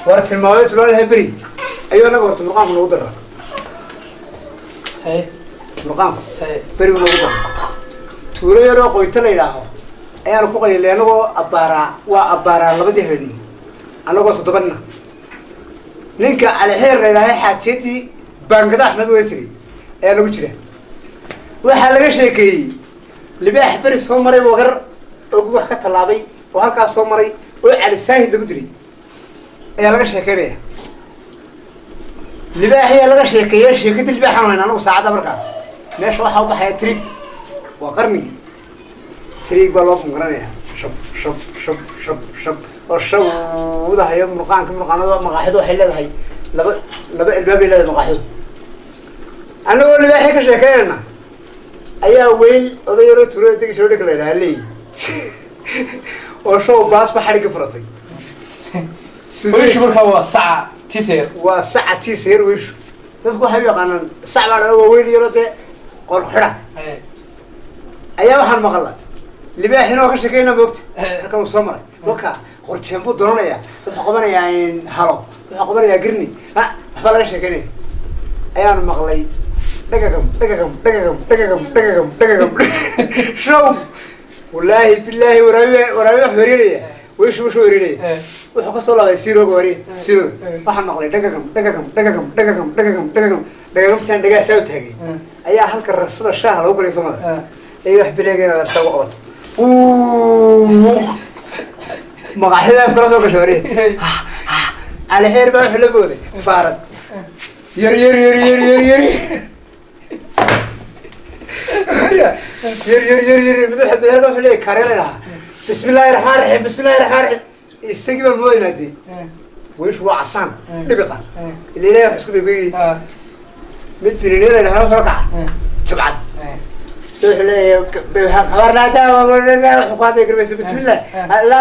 War tilmaamay tulaalha beri ayuu anaga horta murqaanku nagu daraa. Haye. Murqaanku Haye. beri buu nagu daraa. Tuulo yaroo Qoyto la yidhaaho ayaanu ku qalilay anagoo abbaaraa, waa abbaaraa 2dii habeenimo, anagoo 7na. Ninka Calixeer la yidhaahay, xaajiyadii Baangada Axmed wada jiray ayaa nagu jira. Waxaa laga sheekeeyey libaax beri soo maray Wagar oo gubax ka tallaabay oo halkaas soo maray oo Cali Saahid lagu dilay ayaa laga sheekeynaya. Libaax ayaa laga sheekeeya. Sheekadii libaaxaan hayna anagu saacadda markaa meesha waxaa u baxaya trig, waa qarnigii. Trig baa loo bungaranaya, shab shab shab shab shab oo shawdahayo murqaanka. Murqaanada maqaaxidu waxay leedahay laba laba albaab bay leedahay maqaaxidu. Annagoo libaaxii ka sheekeynayna ayaa weyl oday yaroo tuulada degi jiro dhinka la yidhaha leeyi oo show baasba xadhigga furatay. Weyshu markaa waa saca tiisa yar. Waa saca tiisa yar weyshu. Dadku waxay u yaqaanaan sac baa dhala, waa weyl yaroo dee qol xidha. Ayaa waxaan maqla libaaxina waa ka sheekeyna moogta halkan uu soo maray, waka qorjeen buu doonanayaa, wuxuu qabanayaa halo, wuxuu qabanayaa girni, ha waxbaa laga sheekeynaya. Ayaanu maqlay dhagagam dhagagam dhagagam dhagagam dhagagam dhagagam show. Wallaahi bilaahi, waraabi waraabi wax weerinaya, weyshu wuxuu weerinaya, wuxuu kasoo laabay sirooga wari sirooga. Waxaan maqlay dhagagam dhagagam dhagagam dhagagam dhagagam dhagagam dhagagamtaan dhagaa saa u taagay ayaa halka rasada shaaha lagu garayo somada ay wax bileegeen rasa ugu qabato maqaaxida afkala soo gashay wari. Calixeer baa wuxuu la booday faarad yar yar yar yar yar yar yar yar yar yar. Mid waxa mid wuxuu leeyahay kareela lahaa, bismillahi raxmaan raxiim, bismillahi raxmaan raxiim. Isagii baan moodaynaa dee weyshu waa casaan dhibiqa ila ilahay wax isku bebeegay. Mid bilineel la dhahaa wuxuu la kaca jabcad se wuxuu leeyahay khabar laata wuxuu ku hadlaya garamaysa, bismillah allah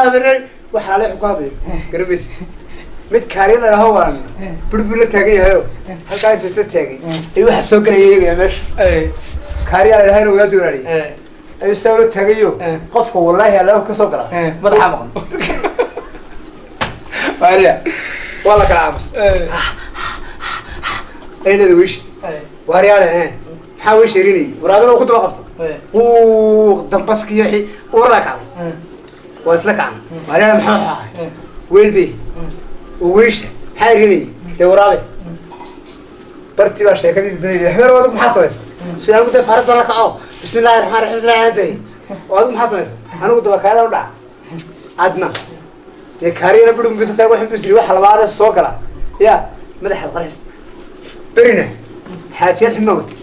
waxa ale wuxuu ku hadlayo garamaysa. Mid kaariya la dhaho waan bur buu la taagan yahayo, halkaa intuu isla taagay ayuu waxa soo gelaya eegaya meesha. Kaariya la dhaha inuu wadaadu walaaliye ayuu saa ula taagayo qofka wallaahi allaha ka soo gala madaxaa maqan. Maria waa la kala aamus ay leeda wiish waaryaale maxaa wiish erinayay waraabina uu ku daba qabtay quuq dambaskiyo wixii uurada kacday waa isla kacan. Waaryaale maxaa waxa ahay weelbe oo wiisha maxaa erinayay dee waraabe bartii baa sheekadii dibinayay. Xeer adigu maxaa samaysa si anigu dee faarad baan la kaco, bismillahi raxmaan raxiim, bismillahi tahay oo adigu maxaa samaysa? Anigu dabakaayada u dhaca adna dee kaariyana bidhum bisa taag waxan bisiri waxa labaad soo gala ya madaxaad qarxis berina xaajiyad xumaa watay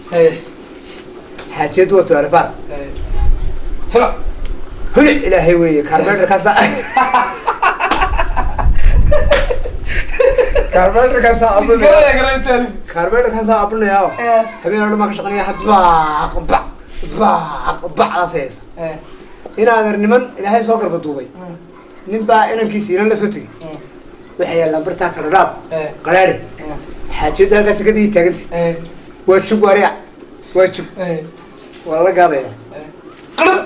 xaajiyad wato alifaar hela huli ilaahay weeye kaarbeerkaasa kaarbeerkaasa abunaya kaarbeerkaasa abunaya habeen oo dhan baan ka shaqeynaya baaq bac baaq bacdaas haysa inaadeer niman ilaahay soo garba duubay. Nin baa inankiisa inan la soo tegey, waxay yaallaan bartaa kadhadhaab qaraari xaajiyaddu halkaas kadii taaganta waa jug waariya waa jug waa la gaadaya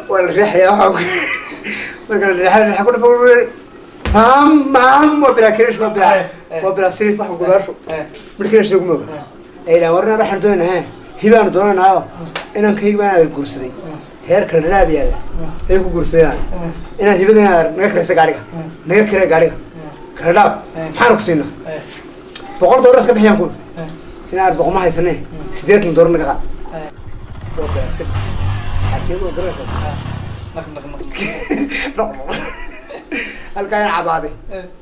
waa la riixaya. Waxaa marka la riixa riixa ku dhafa maam maam waa bilaa kirish, waa bilaa waa bilaa siriif waxa gudaashu markii la sheego mooga ay dhahan warna waxaan doonayna he hibaanu doonaynaayo inankayga baa inaad guursaday heer kale dhadhaab yaalla ay ku guursadeen inaad hibada inaad naga kiraysa gaadhiga naga kiraya gaadhiga kadhadhaab maxaanu ku siinaa $100 iska bixiyaan ku inaad boqol ma haysanee $80 naga qaad. Xaajiyadu waa garanaysaa halkaa in cabaaday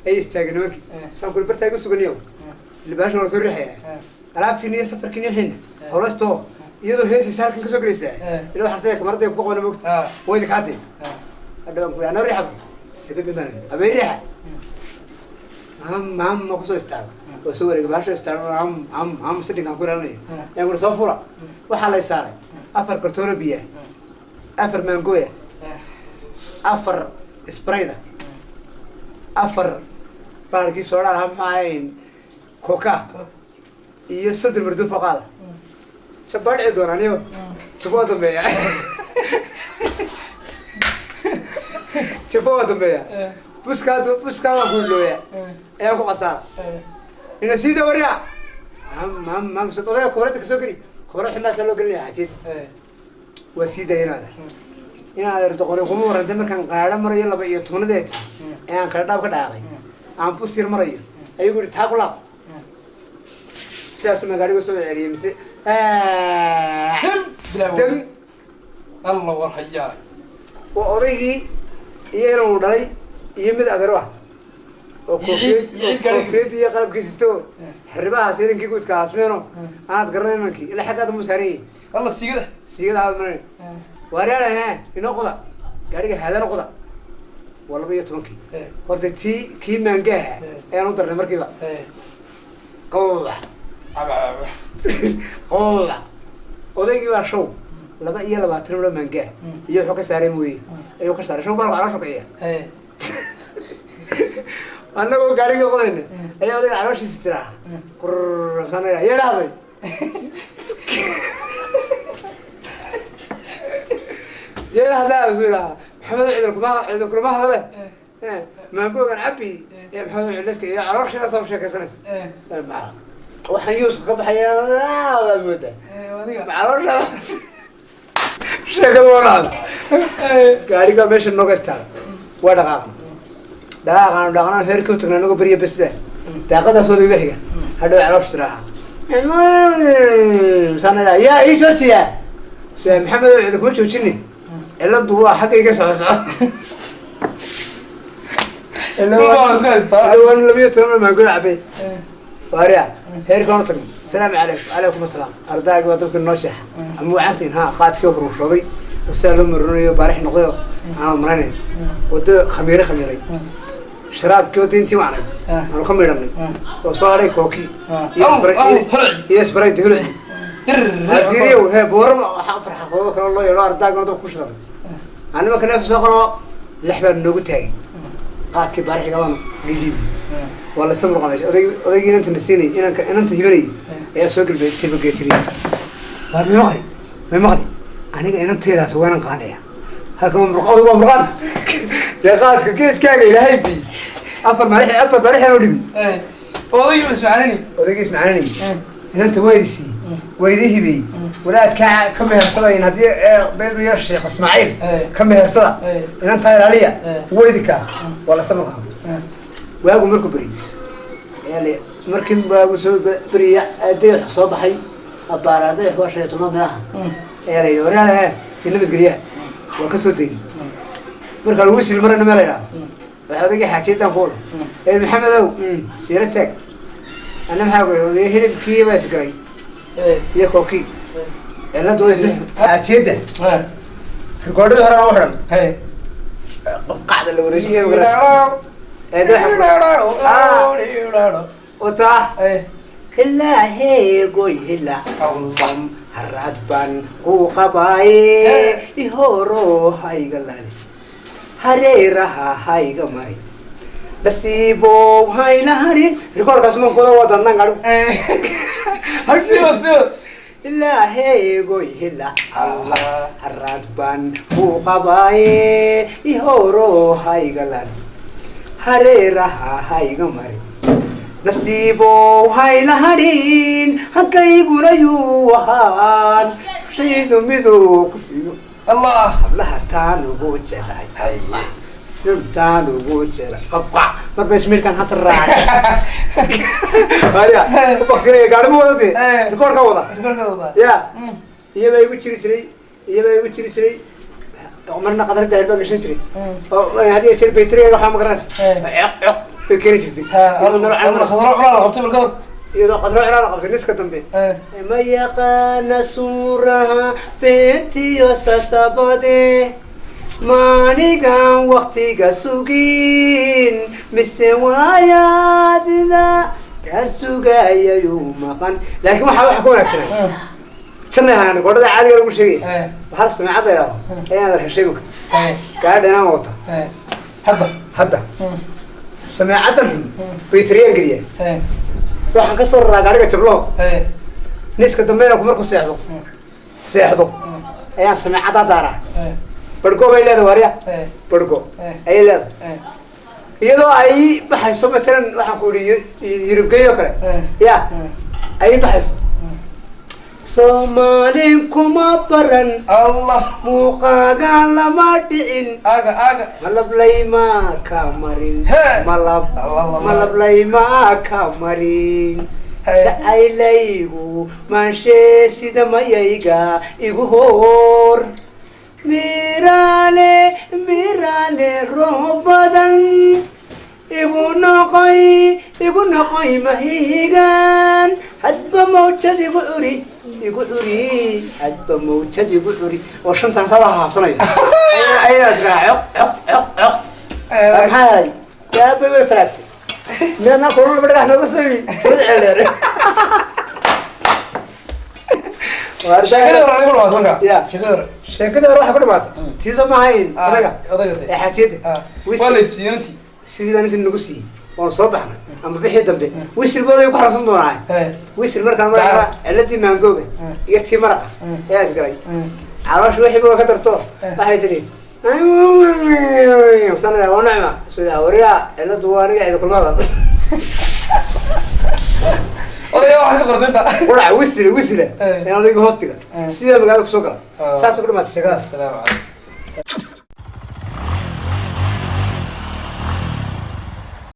ay istaagay nimankii saan kuli bartaa igu suganiyo libaashan waa soo riixaya alaabtiina iyo safarkiina wixiina howlasto iyadoo heesaysa halkan kasoo gelaysaa ila waxaan tagay kamarada ku qabana moogta wayda kaadee hadha baan ku anaa riixaba sagadi baan habeen riixa am am ma kusoo istaago oo soo wareega bahasha istaago am am am sidhinkaan ku ilaalinaya ayaan kuli soo fura. Waxaa lay saaray 4 kartoono biyaa, 4 maangooya, 4 sprayda, 4 baalkii soodha lahaa maxaa ahayn coca iyo 30 marduuf oo qaada jabaa dhici doona anigo jabo waa dambeeya, jabo waa dambeeya. Buskaa buskaa waan ku ilooya ayaan ku khasaara. Ina siida waryaa mam mam mam odayga koobrada kasoo geli, koobrada ximaasaa loo gelinaya xaajiyad. Waa sii daaya inaad inaad erdoqone kuma warantay. Markaan qaadho marayo 12-adeed ee aan kala dhaab ka dhaaqay, aan bus yar marayo, ayuu yihi taa ku laab. Sidaasuu magaadhiga soo celiyay mise dam dam. Alla war hayaa. Waa odaygii iyo inanu dhalay iyo mid adeero ah oo Iyo ciid gaadhigii. Koofiyad iyo qalabkiisito, xiribahaas inankii guudka asmeeno aanaad garanay inankii ilaa xaggaada muu saaran yahay. Alla sigada. Siigada aad maran waaryaala he inoo qoda gaadhiga haadana qoda. Waa 12-kii. Horta tii kii maangaaha ayaan u darnay markiiba qababa qababa. Odaygii baa show 22 midho maangaah iyo wuxuu ka saaray mooye ayuu ka saaray show baalka caloosha kiciya. Annagoo gaadhigii qodayna ayaa odayga calooshiisa tiraa qurr yaa hadlay yaa hadlaa suu idhaha Maxamed ciidan kuma ciidan kulama hadle maangoogan cabi ee Maxamed ciidadka iyo caloosha soo sheekaysanaysa. Waxaan yuuska ka baxaya waad moodaa caloosha sheekada wanaad. Gaariga meesha nooga istaaga, waa dhaqaaqna dhaqaaqaan dhaqnaan heerkii u tagnaa anagoo beriya besbe daaqadaas wada iga xiga hadhow caloosha tiraaha misaan idhaa yaa ii joojiyaa sida Maxamed oo cida kuma joojini, ciladu waa xagga iga soco soco. Waa iska haystaa. Waan 12 maangood cabay waarya heerkaan u tagnay. Asalaamu calaykum. Calaykum asalaam. Ardaagi baa dabkii noo sheexa ama wacantiin ha qaadkii hurushooday oo sidaa loo marinayo baarix noqday oo aanan maranayn wado khamiire khamiiray sharaabkii wada intii wacnay aanu ka miidhanay oo soo hadhay kooki iyo iyo sprite huluci hadiriyow he boorama waxaa afar xafadood kale loo yeedho ardaagana dabka ku shidanay. Aan nimanka neef soo qoro lix baan noogu taagay qaadkii baarixiga baanu dhiidhiibi waa la samur qameysay. Odaygii inanta na siinay inanka inanta hibanayay ayaa soo gelbay silba geesiriyay. Waar may maqli may maqli aniga inantaydaas waa inan qaadaya halkan waa murqa. Odaygu waa murqaan dee qaadka geedkaaga ilaahay bi afar maalix afar maalix aan u dhibin. Odaygii ismacaanini. Odaygii ismacaananayay inanta waa idi siiyey waa idi hibeeyey walaadkaa ka mehersadayn haddii beedu iyo Sheekh Ismaaciil ka mehersada inantaa ilaaliya weydika waa la samur qaamay. Waagu markuu beriyey ayaa la markii waagu soo beriya dayax soo baxay abaara dayax waa 15aad meelaha ayaa la yidhi waryaale dee nabadgelyaha waa ka soo degay. Marka lagu sil marana meel la yidhahdo waxay odaygii xaajiyadan ku wada ee Maxamedow siira taag ana maxaa ku yidhi hilibkii baa isgalay iyo kookii ciladu way isla xaajiyadda rikoodhadii hore aan u xidhan qacda la wareejiyay ee dayaxa wataa hilaaheegoy hila haraad baan ku qabaaye ihoro hayga lali hareeraha hayga mari nasiibow hayna harin rikoorkaas mankooda waa dadnaan gaadhu ilaaheegoy hila haraad baan ku qabaaye ihoro hayga lali hareeraha hayga mari nasiibow hayna hadhin halkayguna yuu ahaan shaydu miduu ku siiyo. Allah. Hablaha taan ugu jeclahay taan ugu jeclay qabqac marba ismiirkan hata raacay haya baktinaya gaari ma wada dee rikoorka wada ya iyabaa igu jiri jiray iyabaa igu jiri jiray marna qadar daahir baan gashan jiray oo had iyo jeer bayteriga waxaa ma garanaysa coq coq bay keeni jirtay iyadoo nolol camal- iyadoo qadro cunaa la qabtay niska dambe ma yaqaana suuraha beentiyo sasabade maanigan waktiga sugin mise waayaadida kaa sugayayuu maqan. Laakiin waxaa waxa ka wanaagsanaa janay ahaan rikoodhada caadiga lagu sheegay waxaa la sameecad la yidhahdo ayaan heshay imika gaadha inaan wata. Hadda. Hadda sameecaddan xun baytariyaan geliyaa waxaan ka soo raraa gaariga jablo niska dambena ku markuu seexdo seexdo ayaan sameecaddaa daaraa. Bargo bay leedahay waarya bargo ayay leedahay. Iyadoo ay baxayso, matalan waxaan ku ihi Yurubgey oo kale ya ay baxayso, Soomaalin kuma baran. Allah. Muuqaagaan lama dhicin. Aga aga. Malab layma ka marin. He. Malab. Allah, Allah. Malab layma ka marin. He. Jacaylaygu maanshee sida mayayga igu hoor miraale miraale roob badan igu noqoy, igu noqoy mahiigan, hadba mawjad igu curi, igu curi, hadba mawjad igu curi, oo shantan saa la haabsanayo ayaa tiraa coq coq coq coq. Maxaa helay? Yaabay, way faraagtay. Miyaadna kulul laba dhagax nooga soo ibi soo ceeldheere. Sheekadii hore anigu dhamaatay marka. Ya. Sheekadii hore. Sheekadii hore waxay ku dhamaatay tii soo maahayn odaga odaga de ee xaajiyadda. Waa la siiyey inantii. Sidii baan intii nagu siiyey waanu soo baxnay ama bixii dambe wisil booday ku xarsan doonaa. Wisil markaan markaa ciladii maangooga iyo tii maraqa ayaa isgalay caloosha wixii ba ka darto. Waxay tidhi sana waa nacma sida wariyaa ciladu waa aniga cidi kulmada. Odaya waxaad ka qortay inta. Qurac wisile wisile in odayga hoostiga sidaa magaalada kusoo gala. Saasay ku dhamaatay sheekadaas. Asalaamu calaykum.